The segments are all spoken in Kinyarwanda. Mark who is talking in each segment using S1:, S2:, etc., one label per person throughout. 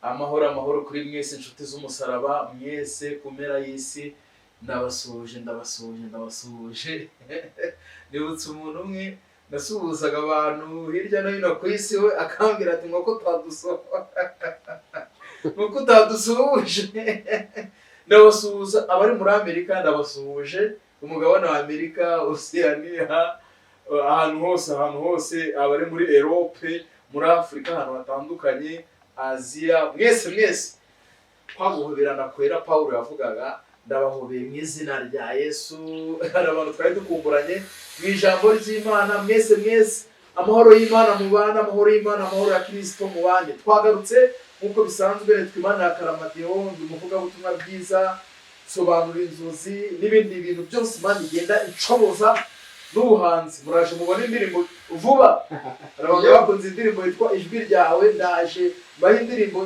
S1: Amahoro, amahoro kuri mwese, inshuti z'umusaraba mwese ku mpera y'isi. Ndabasuhuje, ndabasuhuje, ndabasuhuje. Nibutse umuntu umwe nasuhuzaga abantu hirya no hino ku isi, we akambwira ati ngo ko utadusuhuje. Ndabasuhuza abari muri Amerika, ndabasuhuje, umugabane wa Amerika, Oceania, ahantu hose, ahantu hose, abari muri Europe, muri Afurika, ahantu hatandukanye, Aziya, mwese mwese, kwaguhoberana kwera Pawulo yavugaga, ndabahobeye mu izina rya Yesu. Hari abantu twari dukumburanye mu ijambo ry'Imana. Mwese mwese, amahoro y'Imana mubane, amahoro y'Imana, amahoro ya Kirisito mubane. Twagarutse nk'uko bisanzwe. Nitwa Imana ya Karamateo, ndi umuvugabutumwa bwiza, sobanura inzozi n'ibindi bintu byose Imana igenda inshoboza, n'ubuhanzi. Muraje mubone indirimbo vuba. Hari abantu bakunze indirimbo yitwa "Ijwi Ryawe". Ndaje mbahe indirimbo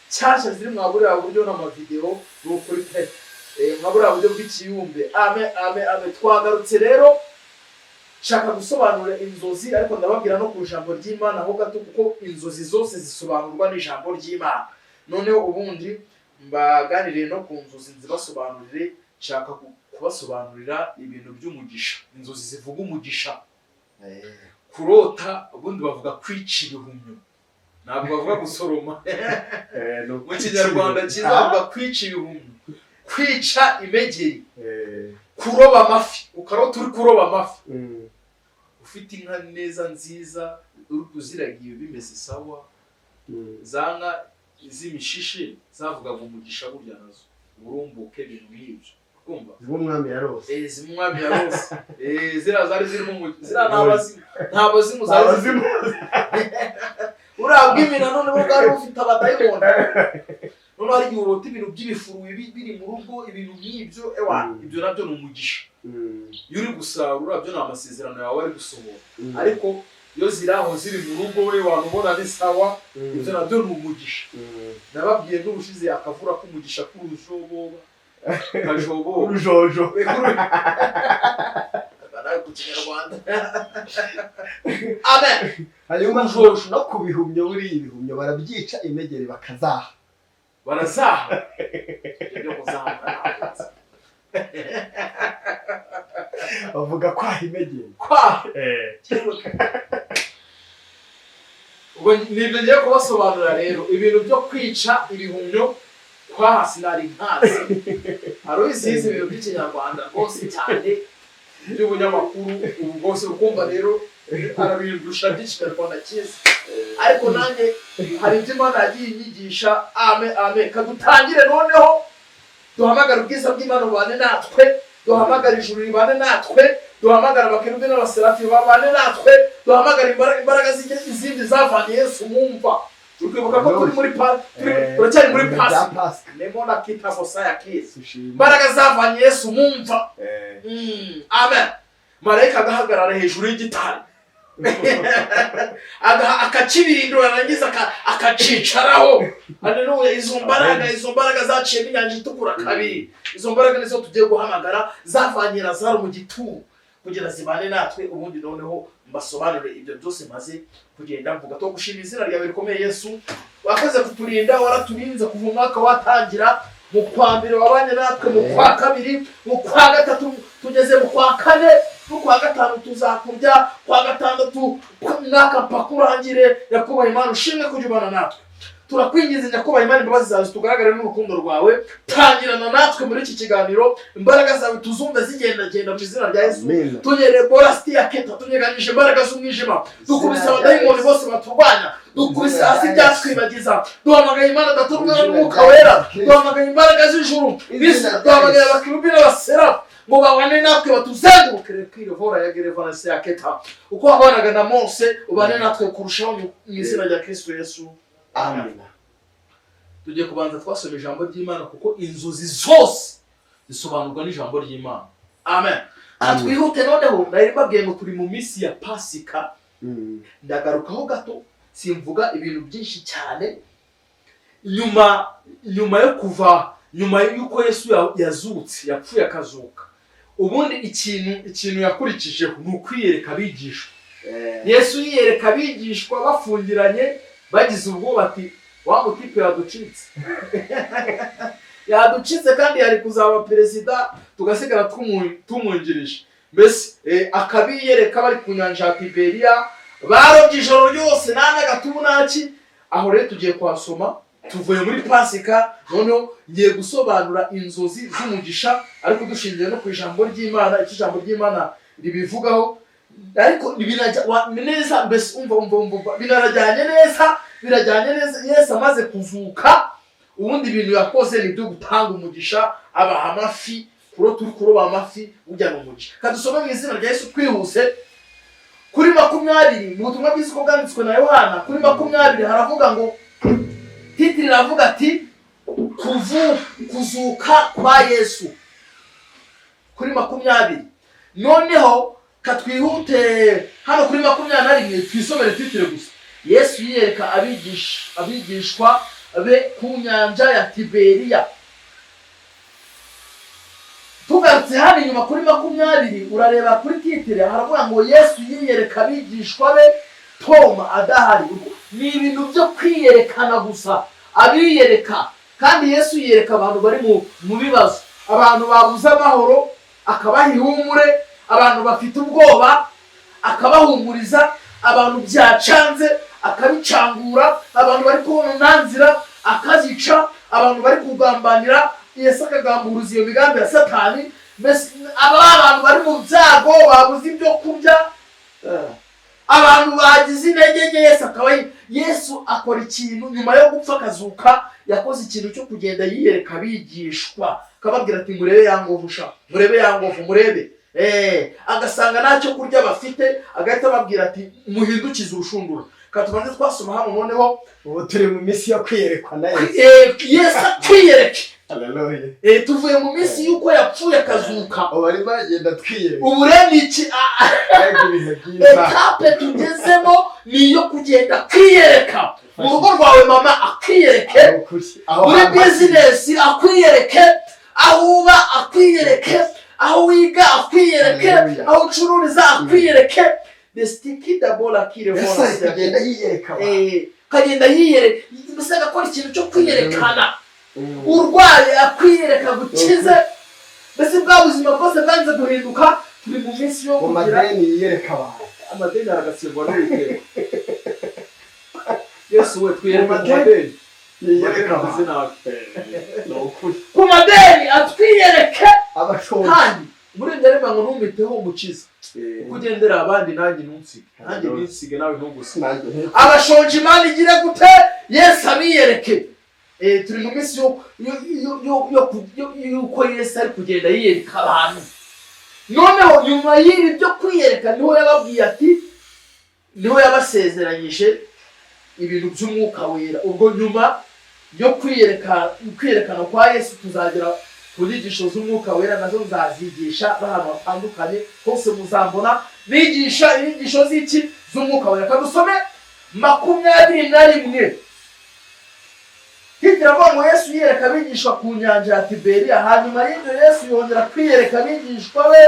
S1: nshyashya ziri mwa buriya buryo n'amavideo, ni ukuri pe. Mwa buriya buryo bw'ikiyumbe. Ame, ame, ame. Twagarutse rero, nshaka gusobanura inzozi, ariko ndababwira no ku ijambo ry'Imana ho gato, kuko inzozi zose zisobanurwa n'ijambo ry'Imana. Noneho ubundi mbaganiriye no ku nzozi, nzibasobanurire. Nshaka kubasobanurira ibintu by'umugisha, inzozi zivuga umugisha. Kurota ubundi bavuga kwica ibihumyo, ntabwo bavuga gusoroma. Mu Kinyarwanda cyiza bavuga kwica ibihumyo, kwica imegeri, kuroba amafi. Ukarota uri kuroba amafi, ufite inka neza nziza, uri kuziragiye, bimeze sawa. Za nka z'imishishe zavugaga umugisha burya nazo, uburumbuke, ibintu nk'ibyo, kumva.
S2: Zimwe umwami yarose.
S1: Zimwe umwami yarose. Ziriya zari zirimo ziriya nta bazimu, nta bazimu zari zirimo. Buriya bw'imina noneho bwari bufite abadayimoni. Noneho hari igihe urota ibintu by'ibifuru biri mu rugo, ibintu nk'ibyo, ewa. Ibyo nabyo ni umugisha. Iyo uri gusarura, byo ni amasezerano yawe ari gusohora. Ariko iyo ziri aho, ziri mu rugo, we wantu ubona ari sawa, ibyo nabyo ni umugisha. Nababwiye n'ubushize akavura k'umugisha k'urujoboba kajoboba.
S2: Urujojo.
S1: Nawe ku Kinyarwanda, amen.
S2: Hanyuma
S1: Urujojo.
S2: no ku bihumyo, buriya ibihumyo barabyica, imegeri bakazaha.
S1: Barazaha. Ibyo byo kuzaha ntabwo.
S2: Bavuga kwaha imegeri.
S1: Kwaha. Ubwo nibyo ngiye kubasobanurira rero, ibintu byo kwica ibihumyo. Kwaha sinari nkazi. Hari uzizi ibintu by'Ikinyarwanda rwose cyane by'ubunyamakuru, ubu bwose ukumva rero arabindusha by'Ikinyarwanda cyiza, ariko nanjye hari ibyo Imana yagiye inyigisha. Ame, ame. Kadutangire noneho, duhamagare ubwiza bw'Imana bubane natwe, duhamagare ijuru ribane natwe, duhamagare abakerubi n'abaserafi babane natwe, duhamagare imbaraga izindi zavanye Yesu mu mva. Turi kwibuka ko turi muri turacyari muri
S2: Bya
S1: Pasika.
S2: Pasika.
S1: Nemo na kita mosaya kisi.
S2: Dushima.
S1: Imbaraga zavanye Yesu mu mva. Amen. Marayika agahagarara hejuru y'igitare, akakibirindura, yarangiza akacicaraho. Haleluya! Izo mbaraga, izo mbaraga zaciyemo Inyanja Itukura kabiri, izo mbaraga nizo tugiye guhamagara, zavanye Lazaro mu gituro, kugira zibane natwe. Ubundi noneho mbasobanurire ibyo byose maze kugenda mvuga. To gushima izina ryawe rikomeye, Yesu. Wakoze kuturinda, waraturinze kuva umwaka watangira. Mu kwa mbere wabanye natwe, mu kwa kabiri, mu kwa gatatu, tugeze mu kwa kane, no kwa gatanu tuzakurya, kwa gatandatu, mwaka mpaka urangire. Nyakubahwa Imana, ushimwe kujya ubana natwe. Turakwinginze nyakubahwa Imana, imbabazi zawe zitugaragare n'urukundo rwawe. Tangirana natwe muri iki kiganiro, imbaraga zawe tuzumve zigendagenda mu izina rya Yesu.
S2: Amen.
S1: Tunyereye borasiti ya keta, tunyeganyije imbaraga z'umwijima, dukubise
S2: Izina rya
S1: abadayimoni
S2: Yesu.
S1: bose baturwanya, dukubise
S2: Izina
S1: hasi
S2: rya
S1: ibyatwibagiza. Duhamagaye Imana Data, Umwana
S2: Izina
S1: n'Umwuka
S2: rya
S1: Wera.
S2: Yesu Kristo.
S1: Duhamagaye imbaraga z'ijuru.
S2: Izina rya
S1: Duhamagaye
S2: Yesu.
S1: abakerubi n'abaserafu ngo babane natwe, batuzenguruke. Rekirevora ya gerevanasi ya keta. Uko wabanaga na Mose, ubane natwe kurushaho mu izina rya Kristo Yesu.
S2: Amen.
S1: Tugiye kubanza twasoma ijambo ry'Imana, kuko inzozi zose zisobanurwa n'ijambo ry'Imana. Amen.
S2: Amen.
S1: Twihute noneho. Nari mbabwiye ngo turi mu minsi ya Pasika. Ndagarukaho gato, simvuga ibintu byinshi cyane. Nyuma yo kuva, nyuma y'uko Yesu yazutse, yapfuye akazuka, ubundi ikintu yakurikijeho ni ukwiyereka abigishwa. Yesu yiyereka abigishwa bafungiranye, bagize ubwoba, ati Wa mutipe yaducitse, yaducitse, kandi yari kuzaba perezida, tugasigara tumwungirije. Mbese akabiyereka bari ku nyanja ya Tiberiya, barobye ijoro ryose, nta n'agatubu naki. Aho rero tugiye kuhasoma, tuvuye muri Pasika. Noneho ngiye gusobanura inzozi z'umugisha, ariko dushingiye no ku ijambo ry'Imana, icyo ijambo ry'Imana ribivugaho. Ariko binajya neza, mbese umva, umva, umva, umva, binarajyanye neza, birajyanye neza. Yesu amaze kuzuka, ubundi ibintu yakoze ni ibyo gutanga umugisha, abaha amafi. Kuro turi kuroba amafi, ujyana umugisha. Kadusome mu izina rya Yesu twihuse. Kuri 20, mu butumwa bwiza uko bwanditswe na Yohana, kuri 20 haravuga ngo, titre iravuga ati "Kuzuka kwa Yesu", kuri 20. Noneho katwihute hano kuri 21, twisomere titre gusa: "Yesu yiyereka abigishwa be ku nyanja ya Tiberiya". Tugarutse hano inyuma kuri 20, urareba kuri titre haravuga ngo "Yesu yiyereka abigishwa be Toma adahari". Ni ibintu byo kwiyerekana gusa, abiyereka. Kandi Yesu yiyereka abantu bari mu bibazo, abantu babuze amahoro akabaha ihumure, abantu bafite ubwoba akabahumuriza, abantu byacanze akabicangura, abantu bari kubona nta nzira akazica, abantu bari kugambanira Yesu akagamburuza iyo migambi ya Satani. Mbese aba abantu bari mu byago, babuze ibyo kurya, abantu bagize intege nke, Yesu akaba Yesu akora ikintu nyuma yo gupfa akazuka. Yakoze ikintu cyo kugenda yiyereka abigishwa, akababwira ati: "Murebe ya ngovu sha, murebe ya ngovu, murebe." Agasanga ntacyo kurya bafite, agahita ababwira ati: "Muhindukize urushundura." Katubanze twasoma hano noneho.
S2: Ubu turi mu minsi yo kwiyerekwa na Yesu.
S1: Yesu akwiyereke.
S2: Haleluya.
S1: Tuvuye mu minsi y'uko yapfuye akazuka.
S2: Ubu arimo aragenda twiyereka.
S1: Ubu rero ni iki?
S2: Mbega ibihe byiza!
S1: Étape tugezemo ni iyo kugenda kwiyereka mu rugo rwawe, mama akiyereke.
S2: Ni ukuri. Aho
S1: Muri
S2: hantu
S1: business akwiyereke, aho uba akwiyereke, aho wiga akwiyereke,
S2: Hallelujah.
S1: aho ucururiza akwiyereke. Desitiki dabola kire.
S2: Yesu ari kugenda yiyereka abantu.
S1: Kagenda yiyereka, mbese agakora ikintu cyo kwiyerekana. Urwaye akwiyereka gukize. Mbese bwa buzima bwose bwanze guhinduka, turi mu minsi yo
S2: Mu
S1: kugira
S2: madeni yiyereka abantu.
S1: Amadeni aragatsindwa n'Uwiteka. Yesu we, twiyereke mu
S2: Mu madeni
S1: madeni.
S2: yiyereka
S1: Ameze
S2: abantu.
S1: nabi.
S2: Ni ukuri.
S1: Ku madeni atwiyereke.
S2: Abashonji.
S1: Kandi muri ibyo arimo ngo ntumiteho umukiza kuko ugendera abandi, nanjye ntunsige, nanjye ntinsige, nawe ntugusige.
S2: Nanjye
S1: Abashonje, Imana igire gute? Yesu abiyereke. Turi mu minsi y'uko Yesu ari kugenda yiyereka abantu. Noneho nyuma y'ibi byo kwiyereka, niho yababwiye ati, niho yabasezeranyije ibintu by'Umwuka Wera. Ubwo nyuma yo kwiyerekana kwa Yesu, tuzagera ku nyigisho z'Umwuka Wera, nazo nzazigisha n'ahantu hatandukanye hose muzambona nigisha inyigisho z'iki? Z'Umwuka Wera. Kadusome 21. Hirya iravuga ngo "Yesu yiyereka abigishwa ku nyanja ya Tiberiya". Hanyuma y'ibyo Yesu yongera kwiyereka abigishwa be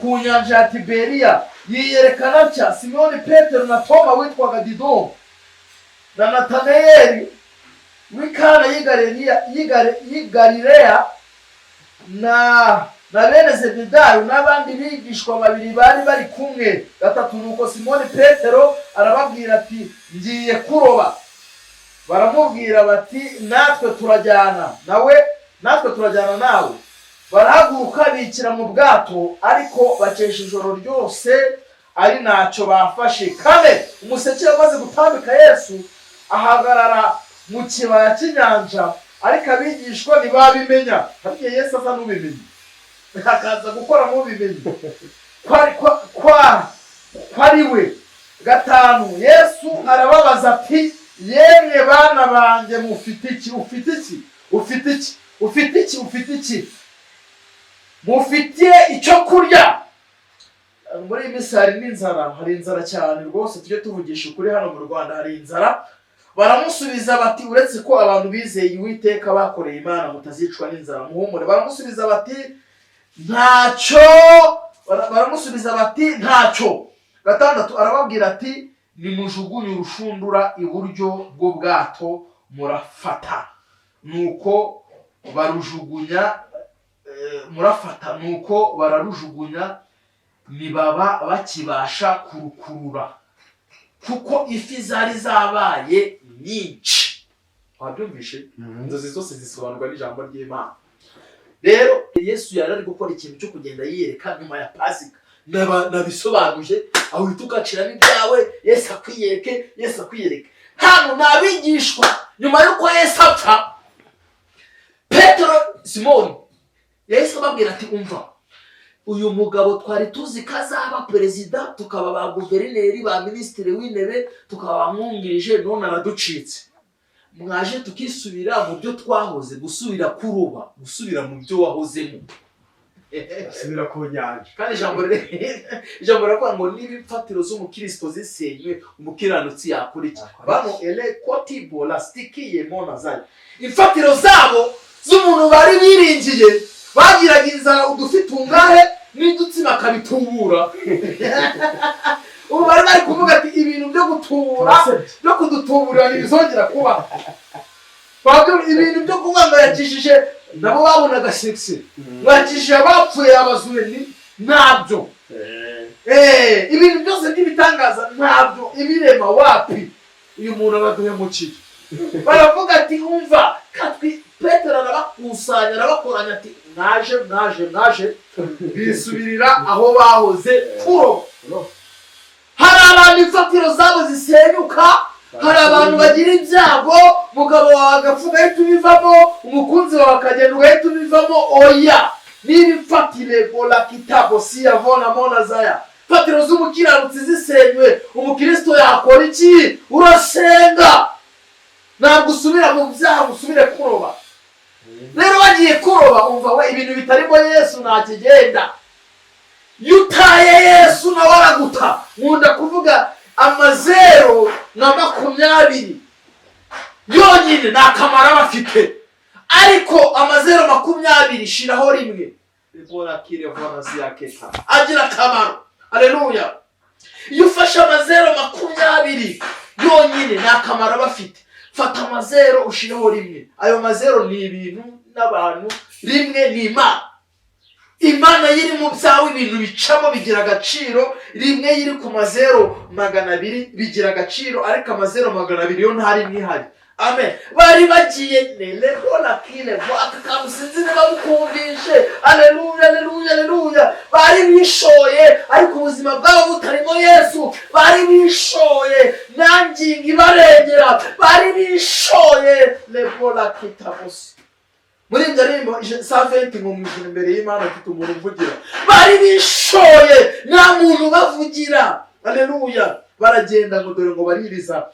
S1: ku nyanja ya Tiberiya. Yiyerekana atya: Simoni Petero na Toma witwaga Didomo na Natanayeli w'i Kana y'i Galileya na bene Zebedayo n'abandi bigishwa babiri bari bari kumwe. Gatatu: nuko Simoni Petero arababwira ati: "Ngiye kuroba." Baramubwira bati: "Natwe turajyana nawe, natwe turajyana nawe." Barahaguruka bikira mu bwato, ariko bakesha ijoro ryose ari ntacyo bafashe. Kane: umuseke wamaze gutambika, Yesu ahagarara mu kibaya cy'inyanja, ariko abigishwa ntibabimenya. Hari igihe Yesu aza n'ubimenye, akaza gukora n'ubimenye ko ari we. Gatanu: Yesu arababaza ati: "Yemwe bana banjye, mufite iki? Ufite iki? Ufite iki? Ufite iki? Ufite iki? Mufitiye icyo kurya?" Muri iyi minsi hari n'inzara, hari inzara cyane rwose, tujye tuvugisha ukuri, hano mu Rwanda hari inzara. Baramusubiza bati: "Uretse ko abantu bizeye Uwiteka, bakoreye Imana, mutazicwa n'inzara, muhumure." Baramusubiza bati: "Ntacyo." Baramusubiza bati: "Ntacyo." Gatandatu: arababwira ati: "Nimujugunye urushundura iburyo bw'ubwato." Murafata, nuko barujugunya. Murafata, nuko bararujugunya, ntibaba bakibasha kurukurura kuko ifi zari zabaye nyinshi. Wabyumvishe? Inzozi zose zisobanurwa n'ijambo ry'Imana. Rero Yesu yari ari gukora ikintu cyo kugenda yiyereka nyuma ya Pasika. Nabisobanuje aho uhita ugaciramo ibyawe. Yesu akwiyereke, Yesu akwiyereke. Hano ni abigishwa nyuma y'uko Yesu apfa. Petero, Simoni, yahise ababwira ati: "Umva, uyu mugabo twari tuzi ko azaba perezida, tukaba ba guverineri, ba minisitiri w'intebe, tukaba bamwungirije, none araducitse. Mwaje tukisubira mu byo twahoze, gusubira kuroba, gusubira mu byo wahozemo."
S2: Asubira ku nyanja.
S1: Kandi ijambo riravuga ngo niba imfatiro z'umukristo zisenywe, umukiranutsi yakora iki?
S2: Yakora iki?
S1: Bano ele koti bola stikiye mona zayo. Imfatiro zabo z'umuntu bari biringiye, bagiraga inzara, udufi tungahe n'udutsima akabitubura. Ubu bari bari kuvuga ati ibintu byo gutubura,
S2: Turasebye.
S1: byo kudutuburira ntibizongera kuba. Ibintu byo kuvuga ngo yakijije, nabo babonaga succès, ngo yakijije abapfuye, abazuye, ni ntabyo. Ibintu byose by'ibitangaza ntabyo, ibirema wapi, uyu muntu araduhemukiye. Baravuga ati: "Umva katwi." Petero arabakusanya, arabakoranya ati: "Mwaje, mwaje, mwaje." Bisubirira aho bahoze kuroba. Hari abantu imfatiro zabo zisenyuka, hari abantu bagira ibyago, umugabo wawe agapfa ugahita ubivamo, umukunzi wawe akagenda ugahita ubivamo. Oya, niba imfatire bola kitabo siyavona mona zaya, imfatiro z'umukiranutsi zisenywe, umukristo yakora iki? Urasenga, ntabwo usubira mu byaha, ngo usubire kuroba. Rero bagiye kuroba, umva we, ibintu bitarimo Yesu ntakigenda. Iyo utaye Yesu nawe araguta. Nkunda kuvuga amazero nka 20 yonyine nta kamaro aba afite, ariko amazero 20 shiraho rimwe agira akamaro. Aleluya! Iyo ufashe amazero 20 yonyine nta kamaro aba afite. Fata amazero ushireho rimwe. Ayo mazero ni ibintu n'abantu, rimwe ni Imana. Imana yiri mu byawe, ibintu bicamo, bigira agaciro. Rimwe yiri ku mazero 200 bigira agaciro, ariko amazero 200 yo nta rimwe ihari. Amen. Bari bagiye neleho kilevo. Aka kantu sinzi niba mukumvishe. Aleluya, aleluya, aleluya! Bari bishoye, ariko ubuzima bwabo butarimo Yesu. Bari bishoye, nta ngingo ibarengera. Bari bishoye lebola kitabusi muri ibyo rimbo 120 ngo mu ijuru imbere y'Imana afite umuntu uvugira. Bari bishoye, nta muntu ubavugira. Aleluya! Baragenda, ngo dore ngo baririza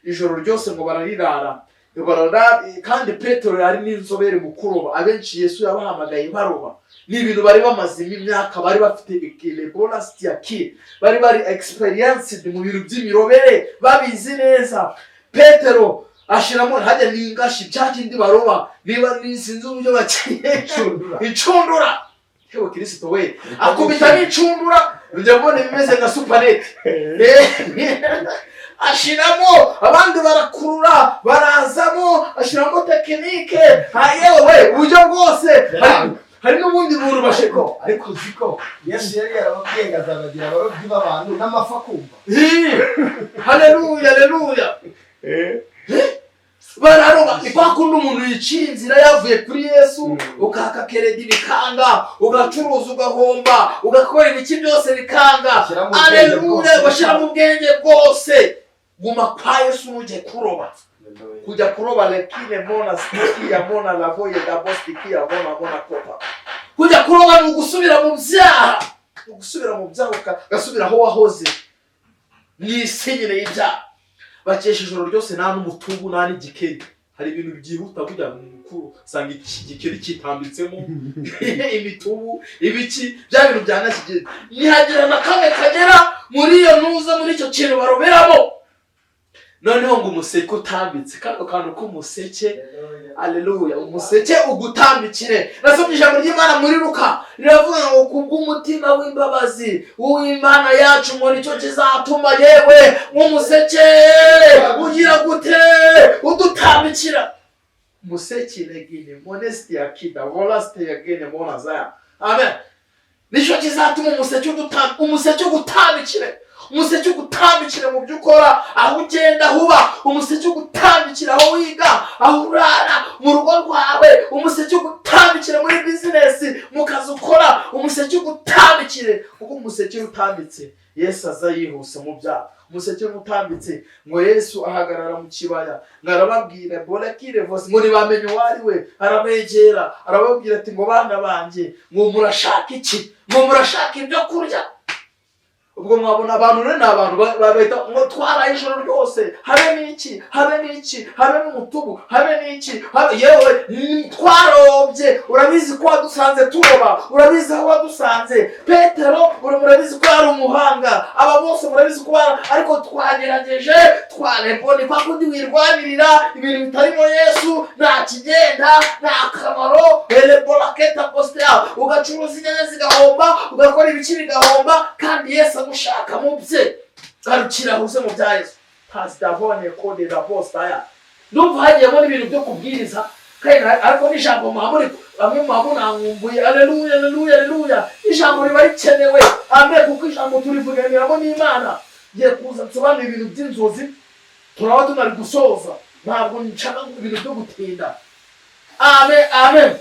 S1: ijoro ryose, ngo bararirara barara. Kandi Petero yari n'inzobere mu kuroba. Abenshi Yesu yabahamagaye baroba, ni ibintu bari bamazemo imyaka, bari bafite ikilebolastiyaki, bari bari experienced mu bintu by'imirobere, babizi neza. Petero ashiramo hajya n'ingashi, cya kindi baroba, niba ni sinzi uburyo bakiye, incundura. Yewe Kirisito we, akubita n'incundura, njya mbona ibimeze nka supanete. Ashiramo, abandi barakurura, barazamo, ashiramo technique. Yewe we, uburyo bwose. Hari n'ubundi buntu bashiko.
S2: Ariko uzi ko Yesu yari yarababwiye ngo azabagira abarobyi b'abantu n'amafi akumva?
S1: Haleluya, haleluya! Bararoba. Ni kwa kundi umuntu yiciye inzira yavuye kuri Yesu, ukaka crédit bikanga, ugacuruza ugahomba, ugakora ibiki byose bikanga.
S2: Ushyira mu bwenge
S1: Aleluya!
S2: bwose.
S1: Ugashyira mu bwenge bwose. Guma kwa Yesu, ntujye kuroba. Kujya kuroba lekine mona stikia mona lavoye dabo stikia mona mona kopa. Kujya kuroba ni ugusubira mu byaha, ni ugusubira mu byaha, ugasubira aho wahoze mu isi nyine y'ibyaha. Bakesha ijoro ryose, nta n'umutubu, nta n'igikeri. Hari ibintu byihuta kujya mu mukuru, usanga iki gikeri kitambitsemo imitubu, ibiki, bya bintu bya nakigeri. Ntihagira na kamwe kagera muri iyo ntuza, muri icyo kintu baroberamo. Noneho ngo umuseke utambitse, kano kantu k'umuseke. Aleluya! Umuseke ugutambikire. Nasomye ijambo ry'Imana muri Luka, riravuga ngo kubw'umutima w'imbabazi w'Imana yacu, ngo nicyo kizatuma yewe nk'umuseke ugira gute? Udutambikira. Museke regine monesti yakida volasite yagene monazaya. Amen. Nicyo kizatuma umuseke ugutambikire, umuseke ugutambikire mu byo ukora, aho ugenda, aho uba, umuseke ugutambikira aho wiga, aho urara, mu rugo rwawe, umuseke ugutambikire muri bizinesi, mu kazi ukora, umuseke ugutambikire. Kuko umuseke utambitse, Yesu aza yihuse mu byaha. Umuseke utambitse, ngo Yesu ahagarara mu kibaya, ngo arababwira borakire vose, ngo ntibamenye uwo ari we. Arabegera, arababwira ati: "Ngo bana banjye, ngo murashaka iki? Ngo murashaka ibyo kurya?" Ubwo mwabona abantu rero ni abantu bahita ngo twaraye ijoro ryose, habe n'iki, habe n'iki, habe n'umutubu, habe n'iki, habe yewe, twarobye. Urabizi ko wadusanze turoba, urabizi aho wadusanze. Petero murabizi ko yari umuhanga, aba bose murabizi ko ariko twagerageje, twarebone kwa kundi wirwanirira ibintu bitarimo Yesu, nta kigenda, nta kamaro. Ereboraketa postea, ugacuruza inyanya zigahomba, ugakora ibiki bigahomba, kandi Yesu agushaka mu bye. Garukira uze mu bya Yesu. Pasitavone kode la postaya. Ndumva hagiyemo n'ibintu byo kubwiriza kandi ariko n'ijambo muba bamwe muba munankumbuye. Aleluya, aleluya, aleluya! Ijambo riba rikenewe. Amen. Kuko ijambo turivuganiramo n'Imana. Ngiye kuza nsobanura ibintu by'inzozi, turaba tunari gusoza. Ntabwo nshaka ibintu byo gutinda. Amen, amen.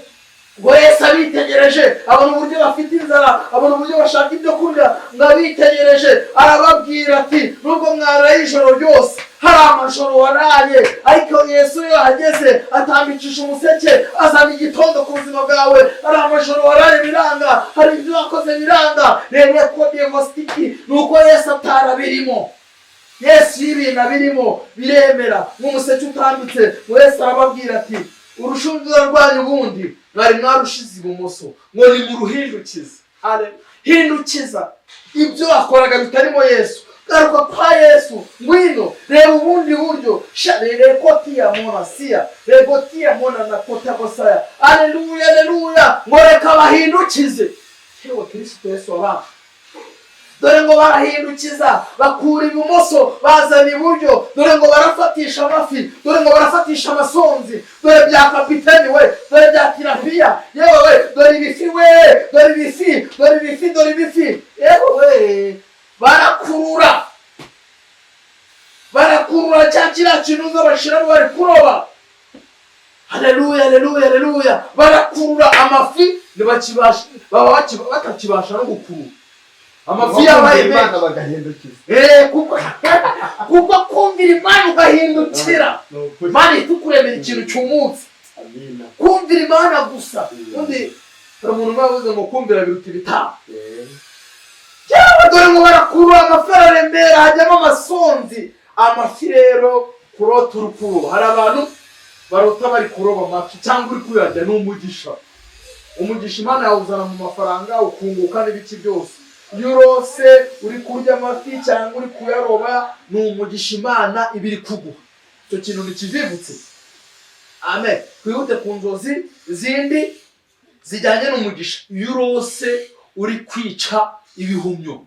S1: Ngo Yesu abitegereje, abona uburyo bafite inzara, abona uburyo bashaka ibyo kurya. Ngo abitegereje, arababwira ati: "Nubwo mwaraye ijoro ryose, hari amajoro waraye, ariko Yesu iyo ahageze atambikisha umuseke, azana igitondo ku buzima bwawe. Hari amajoro waraye biranga, hari ibyo wakoze biranga." Rero ko devositiki ni uko Yesu atarabirimo. Yesu iyo ibintu abirimo biremera nk'umuseke utambitse. Ngo Yesu arababwira ati: "Urushundura rwanyu ubundi mwari mwarushize ibumoso, ngo nimuruhindukize." Hindukiza ibyo wakoraga bitarimo Yesu. Garuka kwa Yesu, ngwino reba ubundi buryo. Rekotiya mona siya regotiya mona na kota bosaya. Aleluya, aleluya! Ngo reka bahindukize. Yewe Kirisito Yesu wabambwe, dore ngo barahindukiza, bakura ibumoso bazana iburyo. Dore ngo barafatisha amafi, dore ngo barafatisha amasonzi, dore bya kapiteni we, dore bya tirapiya, yewe we, dore ibifi we, dore ibifi, dore ibifi, dore ibifi, yewe we! Barakurura, barakurura cya kiriya kintu bashyiramo bari kuroba. Haleluya, haleluya, haleluya! Barakurura amafi, ntibakibasha, baba batakibasha no gukurura amafi, yabaye
S2: Imana
S1: menshi.
S2: Bagahindukiza.
S1: Kuko kumvira Imana ugahindukira,
S2: Ni ukuri.
S1: Imana ihita ikuremera ikintu cyumutse.
S2: Amina.
S1: Kumvira Imana gusa. Undi hari umuntu umwe wavuze ngo kumvira biruta ibitambo. Yewe, dore ngo barakurura amafi, araremera, hajyamo amasonzi. Amafi rero, kurota uri kuroba, hari abantu barota bari kuroba amafi cyangwa uri kuyarya, ni umugisha. Umugisha Imana yawuzana mu mafaranga, ukunguka n'ibiki byose. Iyo urose uri kurya amafi cyangwa uri kuyaroba, ni umugisha Imana iba iri kuguha. Icyo kintu ntikivivutse. Amen. Twihute ku nzozi zindi zijyanye n'umugisha. Iyo urose uri kwica ibihumyo,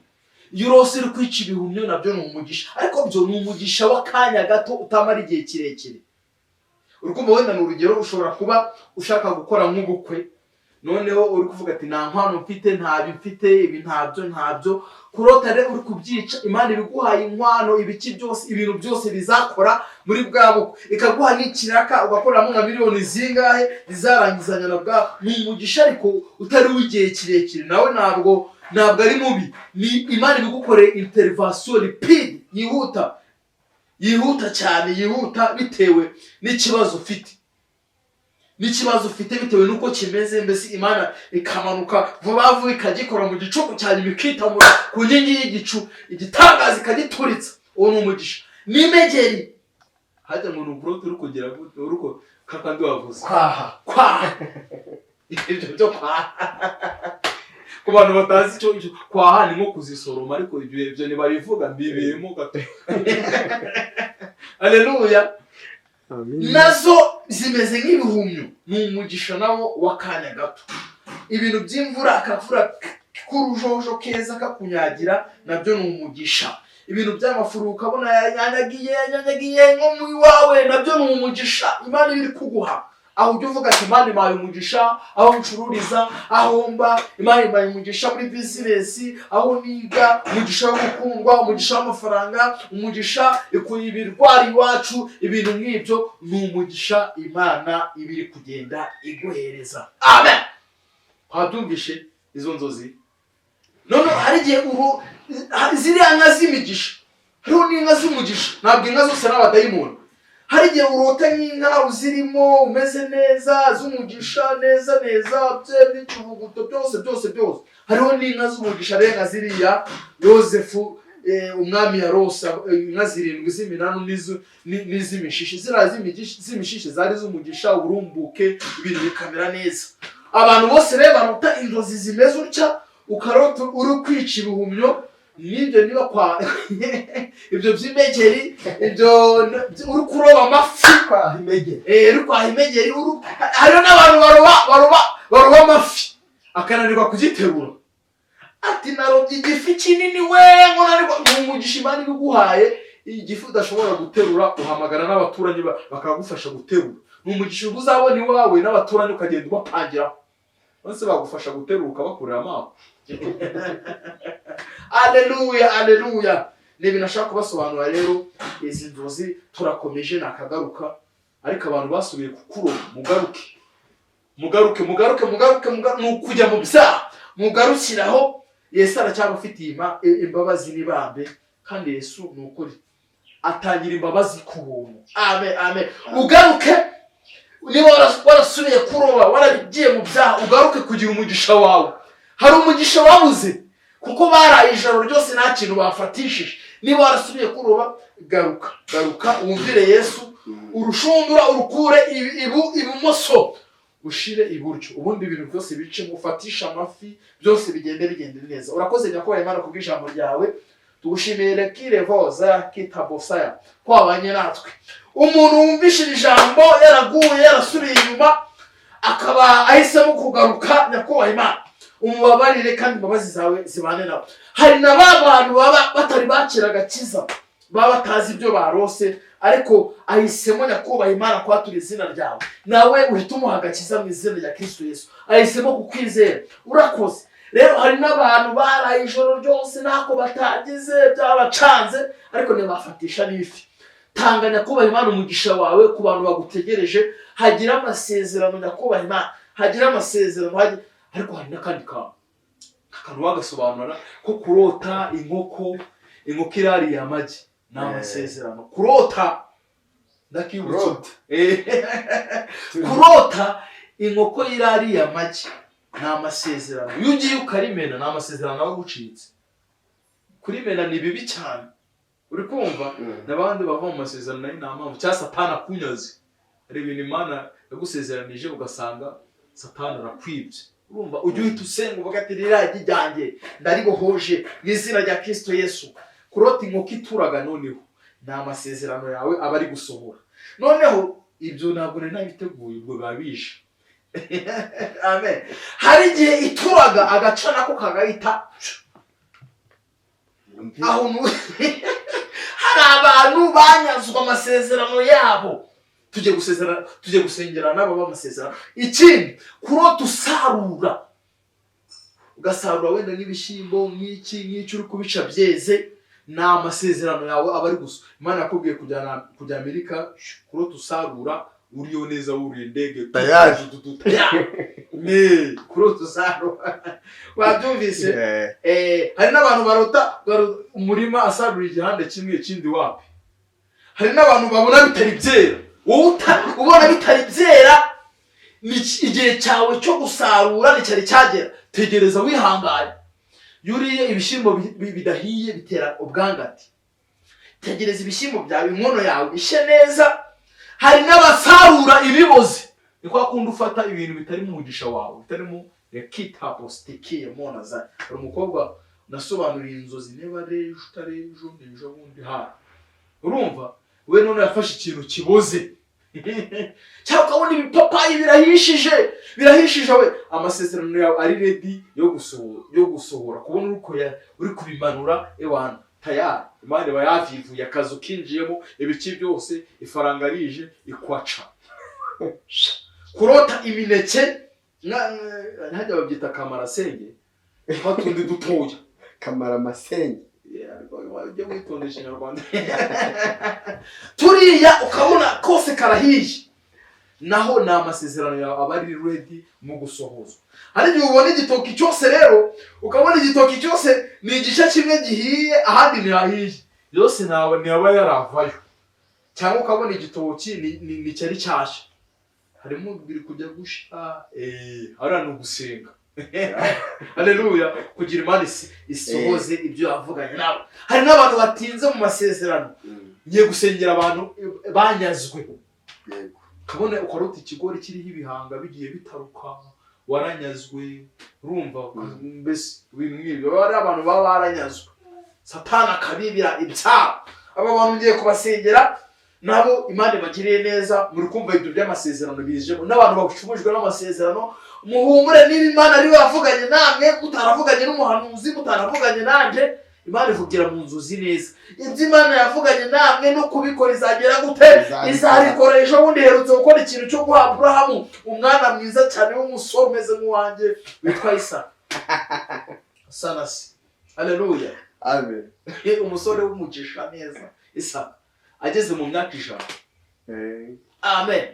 S1: iyo urose uri kwica ibihumyo, nabyo ni umugisha, ariko byo ni umugisha w'akanya gato utamara igihe kirekire. Uri kumva, wenda ni urugero, ushobora kuba ushaka gukora nk'ubukwe, noneho uri kuvuga ati: "Nta nkwano mfite, ntabyo mfite, ibi ntabyo, ntabyo." Kurota rero uri kubyica, Imana ibiguhaye inkwano, ibiki byose, ibintu byose bizakora muri bwa bukwe, ikaguha n'ikiraka ugakoreramo nka miliyoni zingahe zizarangizanya na bwa, ni umugisha ariko utari uw'igihe kirekire. Nawe ntabwo ari mubi, ni Imana ibigukoreye intervention rapide, yihuta, yihuta cyane, yihuta bitewe n'ikibazo ufite, bitewe n'uko kimeze. Mbese Imana ikamanuka vuba vuba, ikagikora mu gicuku cya nyuma, ikitamura ku nkingi y'igicu, igitangaza ikagituritsa. Uwo ni umugisha. N'imegeri hajya ngo ni uburoti uri kugira gute, uri ko kakandi wavuze.
S2: Kwaha.
S1: Kwaha, ibyo byo kwaha, ku bantu batazi icyo kwaha, ni nko kuzisoroma, ariko ibyo ntibabivuga, mbibiyemo gato. Aleluya! Nazo Zimeze nk'ibihumyo, ni umugisha nawo w'akanya gato. Ibintu by'imvura, akavura k'urujojo keza kakunyagira, nabyo ni umugisha. Ibintu by'amafuru ukabona yanyanyagiye, yanyanyagiye nko mu iwawe, nabyo ni umugisha Imana iba iri kuguha. Aho ujya uvuga ati: "Imana impaye umugisha aho ncururiza, aho mba, Imana impaye umugisha muri business, aho niga, umugisha wo gukundwa, umugisha w'amafaranga, umugisha ikuye ibirwara iwacu." Ibintu nk'ibyo ni umugisha Imana iba iri kugenda iguhereza. Amen. Wabyumvishe izo nzozi? None hari igihe uru ziriya nka z'imigisha, hariho n'inka z'umugisha, ntabwo inka zose ari abadayimoni. Hari igihe urota nk'inka uzirimo umeze neza, z'umugisha neza neza, bye n'ikivuguto, byose byose byose. Hariho n'inka z'umugisha rero, nka ziriya Yosefu, umwami yarosa, inka zirindwi z'iminanu n'iz'imishishi. Ziriya z'imishishi zari z'umugisha, uburumbuke, ibintu bikamera neza. Abantu bose rero barota inzozi zimeze utya, ukarota uri kwica ibihumyo n'ibyo, niba kwa ibyo by'imegeri, ibyo uri kuroba amafi.
S2: Kwaha imegeri.
S1: Uri kwaha imegeri, hariho n'abantu baroba amafi akananirwa kugiterura, ati: "Narobye igifi kinini we!" Ngo nanirwa. Ni umugisha Imana ibiguhaye. Igifi udashobora guterura, uhamagara n'abaturanyi bakagufasha guterura. Ni umugisha uba uzabona iwawe, n'abaturanyi ukagenda ubapangiraho bose bagufasha guterura, ukabakurira amaso. Aleluya, aleluya! Ni ibintu ashaka kubasobanura. Rero izi nzozi turakomeje, nakagaruka. Ariko abantu basubiye kukuroba, mugaruke, mugaruke, mugaruke, mugaruke, mugaruke. Ni ukujya mu byaha, mugarukiraho. Yesu aracyabafitiye imbabazi n'ibambe, kandi Yesu ni ukuri atangira imbabazi ku buntu. Amen, amen. Ugaruke niba warasubiye kuroba, waragiye mu byaha, ugaruke kugira umugisha wawe. Hari umugisha wabuze kuko baraye ijoro ryose nta kintu bafatishije. Niba warasubiye kuroba, garuka, garuka wumvire Yesu. Urushundura urukure ibumoso ushire iburyo, ubundi ibintu byose bicemo, ufatishe amafi, byose bigende bigende neza. Urakoze Nyakubahwa Imana kubw'ijambo ryawe. Tugushimiye kirevoza kitabosaya ko wabanye natwe. Umuntu wumvishije ijambo yaraguye, yarasubiye inyuma, akaba ahisemo kugaruka, Nyakubahwa Imana, umubabarire kandi imbabazi zawe zibane nawe. Hari na ba bantu baba batari bakira agakiza, baba batazi ibyo barose, ariko ahisemo Nyakubahwa Imana kwatura izina ryawe, nawe uhita umuha agakiza mu izina rya Kristo Yesu. Ahisemo kukwizera, urakoze. Rero hari n'abantu baraye ijoro ryose ntako batagize, byabacanze, ariko ntibafatisha n'ifi. Tanga Nyakubahwa Imana umugisha wawe ku bantu bagutegereje. Hagira amasezerano, Nyakubahwa Imana, hagira amasezerano. Ariko hari n'akandi kantu, akantu wagasobanura ko kurota inkoko irariye amagi ni amasezerano. Kurota, ndakibutsa.
S2: Kurota.
S1: Kurota inkoko irariye amagi ni amasezerano. Iyo ugiye ukarimena, ni amasezerano aba agucitse. Kurimena ni bibi cyane, uri kumva? N'abandi bava mu masezerano nayo nta mpamvu, cyangwa Satani akunyaze. Hari ibintu Imana yagusezeranije ugasanga Satani arakwibye. Urumva, ujye uhita usenga uvuga ati: "Ririya gi ryanjye ndaribohoje mu izina rya Kristo Yesu." Kurota inkoko ituraga noneho ni amasezerano yawe aba ari gusohora. Noneho ibyo ntabwo nari nabiteguye, ubwo biba bije. Amen. Hari igihe ituraga agaca nako kagahita aho. Hari abantu banyazwe amasezerano yabo. Tujye gusezerana, tujye gusengera n'abo b'amasezerano. Ikindi, kurota usarura, ugasarura wenda nk'ibishyimbo, nk'iki nk'iki, uri kubica byeze, ni amasezerano yawe aba ari gusa. Imana yakubwiye kujyana kujya Amerika. Kurota usarura uriyo neza, wuriye indege.
S2: Tayari.
S1: Ni kurota usarura, wabyumvise? Hari n'abantu barota umurima asarura igihande kimwe, ikindi wapi. Hari n'abantu babona bitari byera. Wowe ubona bitari byera, ni igihe cyawe cyo gusarura nticyari cyagera. Tegereza wihangane. Iyo uriye ibishyimbo bidahiye bitera ubwangati. Tegereza ibishyimbo byawe, inkono yawe ishye neza. Hari n'abasarura ibiboze. Ni kwa kundi ufata ibintu bitari mu mugisha wawe, bitarimo rekitapositikiye monaza. Hari umukobwa nasobanuriye inzozi, niba ari ejo, utari ejo, ni ejo bundi. Hari urumva we none yafashe ikintu kiboze. Cyangwa ukabona ibipapayi birahishije, birahishije we, amasezerano yawe ari ready yo gusohora, kubona uri kubimanura, ewana, tayari Imana iba yavivuye akazi, ukinjiyemo, ibiki byose, ifaranga rije ikwaca. Kurota imineke ntajya babyita kamarasenge, twa tundi dutoya.
S2: Kamaramasenge.
S1: Yeah, ariko ujye witondesha Ikinyarwanda. Turiya ukabona kose karahiye, naho ni amasezerano yawe aba ari ready mu gusohozwa. Hari igihe ubona igitoki cyose rero, ukabona igitoki cyose ni igice kimwe gihiye, ahandi ntihahiye, yose ntawe ntiyaba yaravayo. Cyangwa ukabona igitoki ni cyari cyashya, harimo biri kujya gusha, hariya ni ugusenga, haleluya, kugira Imana isohoze ibyo yavuganye nabo. Hari n'abantu batinze mu masezerano. Ngiye gusengera abantu banyazwe. Kabone ukarota ikigori kiriho ibihanga bigiye bitaruka, waranyazwe, urumva? Mbese ibintu nk'ibyo, baba ari abantu baba baranyazwe, Satani akabibira ibyabo. Aba bantu ngiye kubasengera nabo, Imana ibagiriye neza. Muri kumva ibyo by'amasezerano bijemo n'abantu bacumujwe n'amasezerano, muhumure. Niba Imana ariwe yavuganye namwe, mutaravuganye n'umuhanuzi, mutaravuganye nanjye, Imana ivugira mu nzozi neza. Ibyo Imana yavuganye namwe no kubikora izagera gute?
S2: Izabikora.
S1: Izabikora. Ejo bundi iherutse gukora ikintu cyo guha Aburahamu umwana mwiza cyane w'umusore umeze nk'uwanjye witwa Isaka sanasi. Haleluya.
S2: Amen.
S1: Umusore w'umugisha neza, Isaka ageze mu myaka 100. Amen.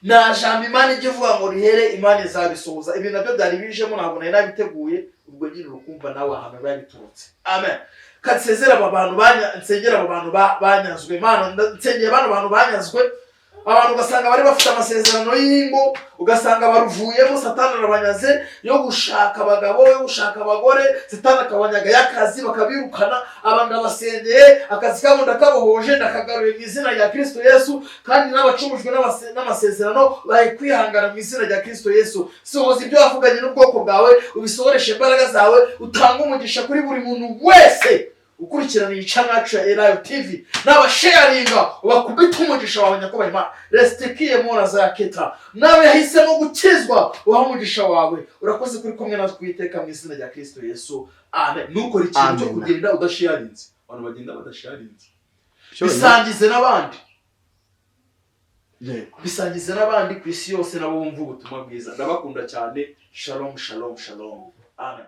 S1: Nta jambo Imana ijya ivuga ngo rihere, Imana izabisohoza. Ibi nabyo byari bijemo, ntabwo nari nabiteguye. Ubwo nyine urukumva nawe ahantu biba biturutse. Amen. Kansezera aba bantu nsengera aba bantu banyazwe. Imana, nsengera bano bantu banyazwe. Abantu ugasanga bari bafite amasezerano y'ingo, ugasanga baruvuyemo, Satani arabanyaze, yo gushaka abagabo, yo gushaka abagore, Satani akabanyaga y'akazi, bakabirukana. Aba ndabasengeye, akazi kabo ndakabohoje, ndakagaruye mu izina rya Kristo Yesu. Kandi n'abacumujwe n'amasezerano bari kwihangana mu izina rya Kristo Yesu. Sohoza ibyo wavuganye n'ubwoko bwawe, ubisohoreshe imbaraga zawe, utange umugisha kuri buri muntu wese ukurikirana iyi channel yacu ya Elayo TV n'abasharinga, ubakubita umugisha wawe, nyakubahwa Imana. Resitikiye mora za keta nawe yahisemo gukizwa, ubaha umugisha wawe. Urakoze kuri kumwe natwe iteka mu izina rya Kristo Yesu, amen. Ntukore ikintu cyo
S2: Amen.
S1: kugenda udasharinze. Abantu bagenda badasharinze, bisangize n'abandi. Bisangize n'abandi ku isi yose, nabo bumva ubutumwa bwiza. Ndabakunda cyane. Shalom, shalom, shalom. Amen.